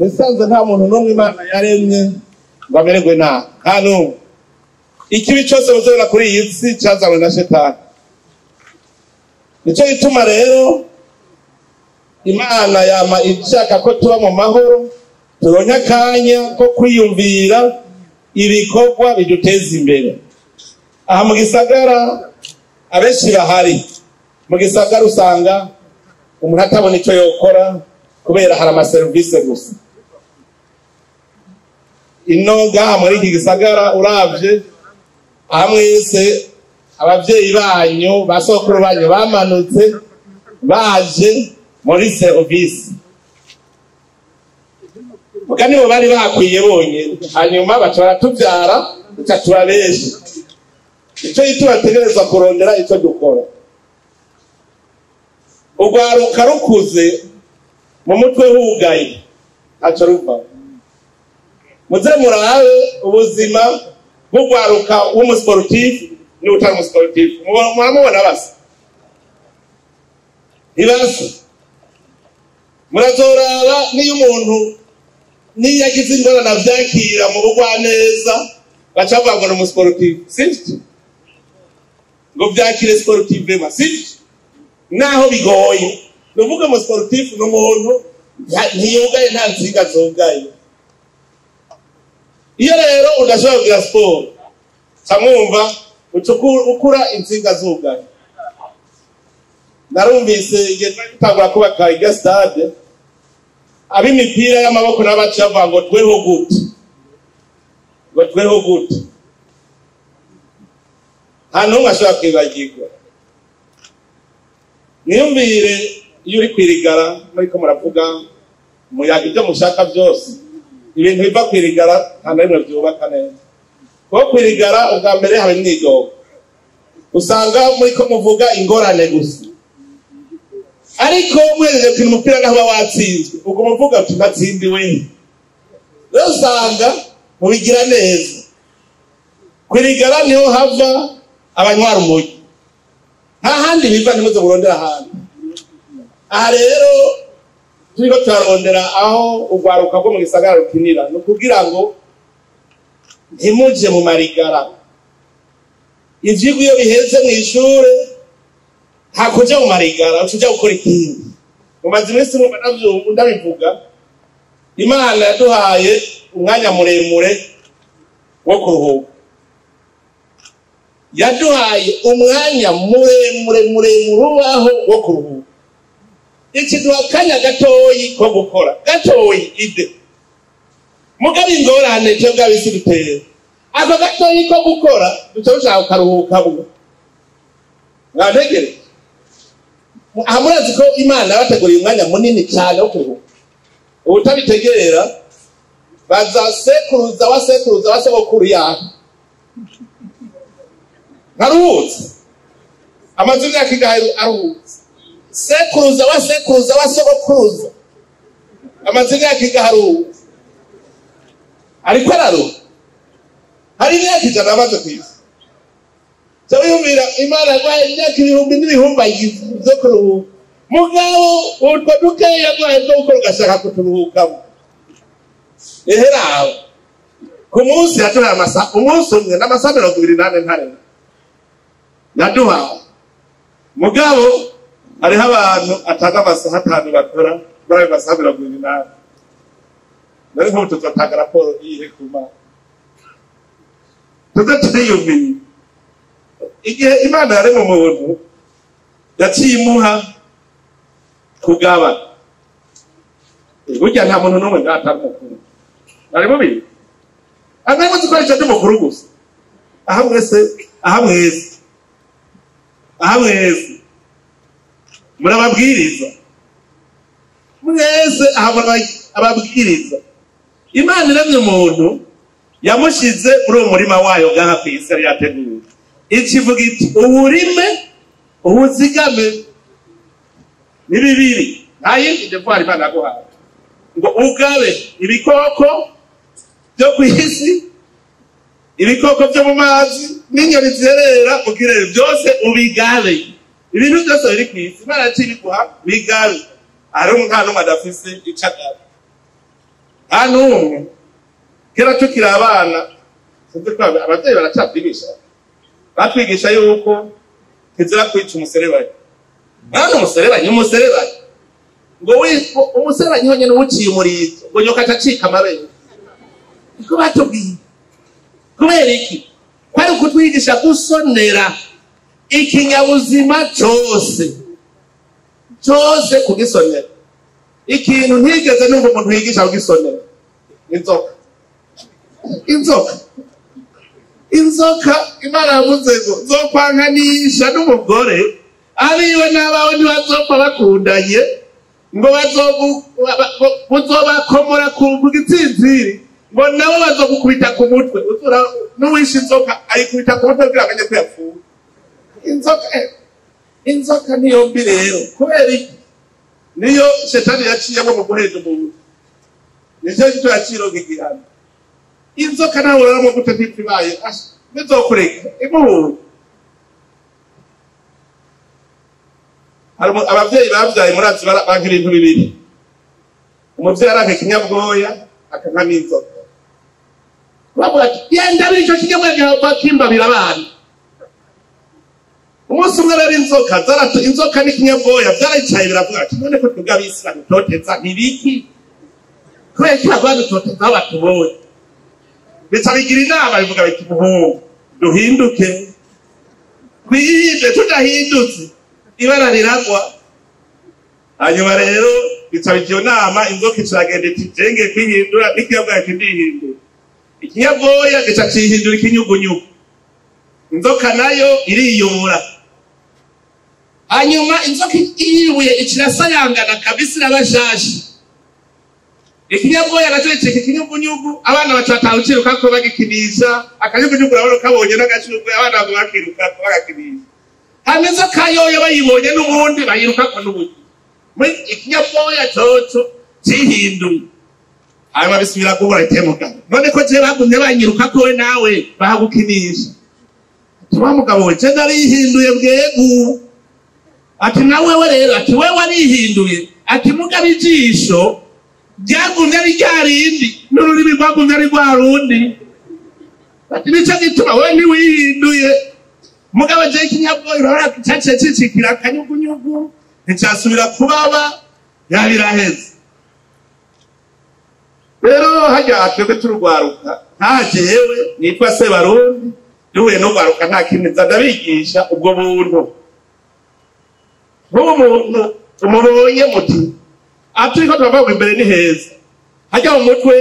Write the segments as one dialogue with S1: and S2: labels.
S1: Musanze nta muntu n'umwe Imana yaremye ngo amererwe nabi, nta n'umwe. Ikibi cyose muzobona kuri iyi si cyazanywe na shetani. Nicyo gituma rero Imana yama ishaka ko tuba mu mahoro, turonke akanya ko kwiyumvira ibikorwa biduteza imbere. Aha mu gisagara abenshi bahari, mu gisagara usanga umuntu atabona icyo yokora kubera hari amaserivisi gusa. Ino ngaha muri iki gisagara uravye aha mwese abavyeyi banyu ba sokuru banyu bamanutse baje muri serivisi, muga nibo bari bakwiye bonyene, hanyuma baca baratuvyara duca tuba benshi. Ico gituma dutegerezwa kurondera ico dukora. Urwaruka rukuze mu mutwe hugaye ntaco ruva. Muze murabe ubuzima bw'urwaruka w'umusportif n'utari umusportif, muramubona basa ntibasa. Murazoraba niyo umuntu niyo agize ingorane avyakira mu bugwaneza, baca bavuga ngo ni umusportif, sivyo? Ngo vyakire sportivement, sivyo? Naho bigoye. Nuvuga umusportif ni umuntu ntiyugaye, nta nsinga zugaye. Iyo rero udashobora kugira siporo, camwumva ukura insinga zugaye. Narumvise igihe twari dutangura kubaka irya stade, ab'imipira y'amaboko n'abaca bavuga ngo tweho gute, ngo tweho gute. Nta n'umwe ashobora kwibagirwa. Mwiyumvire iyo uri kwirigara muriko muravuga muyaga ibyo mushaka byose, ibintu biva kwirigara nta na rimwe vyubaka neza. Kuko kwirigara ubwa mbere haba imyidogo, usanga muriko muvuga ingorane gusa. Ariko mwejeje gukina umupira naho uba watsinzwe, uguma uvuga uti natsindiwe. Rero usanga mubigira neza. Kwirigara niho hava abanywa urumogi, nta handi biva, ntimuze murondera ahandi. Aha rero turiko turarondera aho urwaruka rwo mu gisagara rukinira, ni ukugira ngo ntimuje mu marigara. Ivyigwa iyo biheze mw'ishure nta kuja mu marigara, uca uja gukora ikindi. Mumaze iminsi mwumva ndabivuga, Imana yaduhaye umwanya muremure wo kuruhuka. Yaduhaye umwanya muremure muremure ubaho wo kuruhuka. Ikiduha akanya gatoyi ko gukora, gatoyi ide. Mugabo ingorane twebwe ab'isi dutera, ako gatoyi ko gukora duca dushaka kukaruhuka bwo. Mwantegereje? Aha murazi ko Imana yabateguriye umwanya munini cyane wo kuruhuka. Ubutabitegerera baza sekuruza wa sekuruza wa sogokuru yaho nkaruhutse, amaze imyaka ingahe aruhutse? Sekuruza wa sekuruza wa sogokuruza amaze imyaka ingahe aruhutse? Ariko araruha, hari imyaka 100 amaze ku isi. Wiyumvira Imana yaguhaye imyaka ibihumbi n'ibihumbi byo kuruhuka, mugabo utwo dukeya yaguhaye two gukora ugashaka kuturuhukamo. Eheraho ku munsi yaduhaye amasaha, umunsi umwe n'amasaha 24 ntarenga yaduhaye. Mugabo hariho abantu atanga amasaha 5 bakora muri ayo masaha 24. Nari nk'ubu tuzatanga raporo iyihe ku Mana? Tuze turiyumvira. Igihe Imana yarema umuntu yaciye imuha kugaba. Burya nta muntu n'umwe ngatari mukuru. Ari mubi? Amwe muzi ko ari cyo mukuru gusa. Aha mwese, aha mwese, aha mwese murababwiriza. Mwese aha ababwiriza. Imana iremye umuntu yamushize muri uwo murima wayo ngaha ku isi yari yateguye. Ikivuga iti uwurime uwuzigame ni bibiri, nta yindi devoir Imana yaguhaye. Ngo ugabe ibikoko byo ku isi, ibikoko byo mu mazi n'inyoni zerera mu kirere, byose ubigabe. Ibintu byose biri ku isi Imana yaciye ibiguha bigabe. Hari umwana n'umwe adafise ico agaba. Nta n'umwe. Kera tukiri abana, sinzi ko abavyeyi baracavyigisha, batwigisha yuko kizira kwica umuserebanyi. None umuserebanyi, umuserebanyi ngo umuserebanyi honyene uwuciye umurizo ngo nyoka acacika amabere. Niko batubwiye. Kubera iki? Kwari ukutwigisha gusonera ikinyabuzima cose cose, kugisonera. Ikintu ntigeze numva umuntu yigisha kugisonera, inzoka. Inzoka, inzoka, Imana yavuze ngo nzokwankanisha n'umugore, abiwe n'abawe ntibazopfa bakundanye, ngo bazobakomora ku gitsinziri, ngo nabo bazogukubita ku mutwe. N'uwishe inzoka ayikubita ku mutwe kugira amenye ko yapfuye. Inzoka, inzoka niyo mbi rero. Kubera iki? Niyo shetani yaciyemo mu guheza umuntu, nicyo gito yaciroga igihano. Inzoka nawe uraramo gute ntipfa ibaye nizokureka imuhuye. Abavyeyi bavyaye murazi banka ibintu bibiri. Umuvyeyi aranka ikinyabwoya, akanka n'inzoka. Bavuga ati genda biri ico kinyabwoya gihava kimbabira abana. Umunsi umwe rero inzoka inzoka n'ikinyabwoya vyaricaye biravuga ati none ko twebwe abisilamu toteza ntibiki, kubera iki bagwa dutoteza aho batubonye? Bica bigira inama bivuga biti muhungu duhinduke, twihinde, tudahindutse ibara riragwa. Hanyuma rero bica bigira inama, inzoka icagenda iti jenge kwihindura, n'ikinyabwoya kidihindura. Ikinyabwoya gica cihindura ikinyugunyugu, inzoka nayo iriyubura. Hanyuma inzoka iyubuye ikirasayangana kabisa, irabashasha. Ikinyabwoya nacyo gicika ikinyugunyugu, abana baca bataha ukirukako bagikinisha. Akanyugunyugu urabona kabonye n'agashurwe, abana baguma bakirukako bagakinisha. Hanyuma inzoka yoyo bayibonye n'ubundi bayirukako n'ubundi. Ikinyabwoya coco cihinduye. Hanyuma bisubira guhura itemuka. None ko je bagumye banyirukako we nawe bahagukinisha? Ati wa mugabo we, je narihinduye bwegu. Ati nawe we rero, ati we warihinduye, ati mugabo ijisho ryagumye ari rya rindi, n'ururimi rwagumye ari rwa rundi. Ati nico gituma we ntiwihinduye, mugabo je ikinyabwoya urabona caciye cicikira akanyugunyugu, nticasubira kubaba, yabiraheze. Rero harya twebwe turugwaruka, nta jewe nitwa Sebarundi duhuye n'ugwaruka nta kindi nza ndabigisha ubwo buntu. Nk'ubu muntu umubonye muti aturiko turavuga imbere ni heza, hajya mu mutwe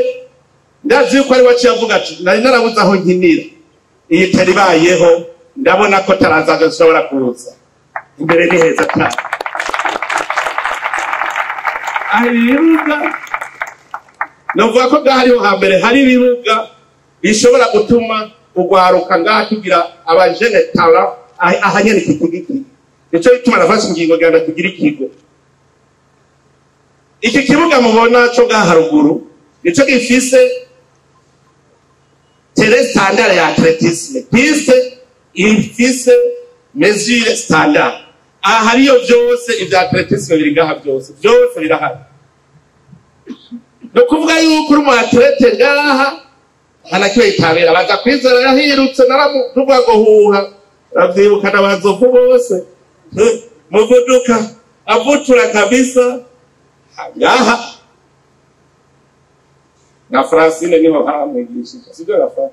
S1: ndazi yuko ari waciye avuga ati nari narabuze aho nkinira, iyi tari ibayeho ndabona ko tarazaje nshobora kuza, imbere ni heza cyane. Aho ibibuga novuga ko ngaha ariho hambere hari ibibuga bishobora gutuma ugwaruka ngaha tugira abajene tara aha nyene iki giti. Nico gituma nafashe ingingo ngira tugira ikigo. Iki kibuga mubona co ngaha haruguru nico gifise terrain standard ya athlétisme, piste ifise mesure standard. Aha hariyo vyose ivya athlétisme biri ngaha, vyose vyose birahari. No kuvuga yuko uri umu athlete ngaha hanakiwe itabera baza kwizera yahirutse naramuvuga ngo huha ravyibuka n'abazovu bose muvuduka avutura kabisa ngaha na Francine niho hamwigishije, sibyo Rafa?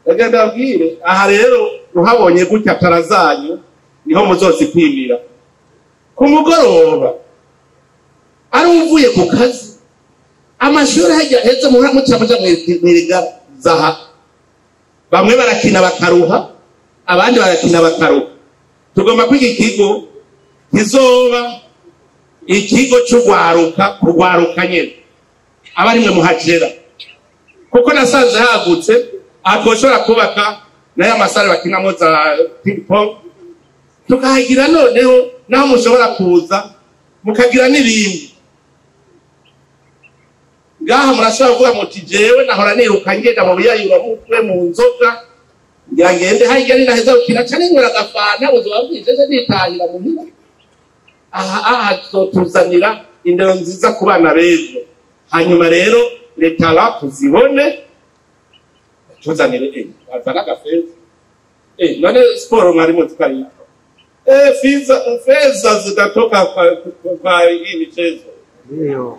S1: Reka ndabwire aha rero uhabonye gutya tarazanyu niho muzozipimira ku mugoroba ari uvuye ku kazi amashuri hajya heza muca muja mwiriga zaha bamwe barakina bakaruha abandi barakina bakaruha. Tugomba kwiga ikigo kizoba ikigo cy'ugwaruka kugwaruka nyene abarimwe muhajera, kuko nasanze hagutse atwoshobora kubaka nayo amasare bakinamo za ping pong tukahagira, noneho naho mushobora kuza mukagira n'ibindi ngaha. Murashobora kuvuga muti jewe nahora niruka ngenda mu biyayura mutwe mu nzoga ngira ngende harya ninaheza gukina cane nywera agafanta ubuzima bwije nitahira muhira. Aha aha tuzanira indero nziza ku bana b'ejo. Hanyuma rero leta tuzibone, tuzanire azana agafeza. None siporo mwari muzi ko ari feza, feza zitatoka kwa hii michezo.
S2: Ndio.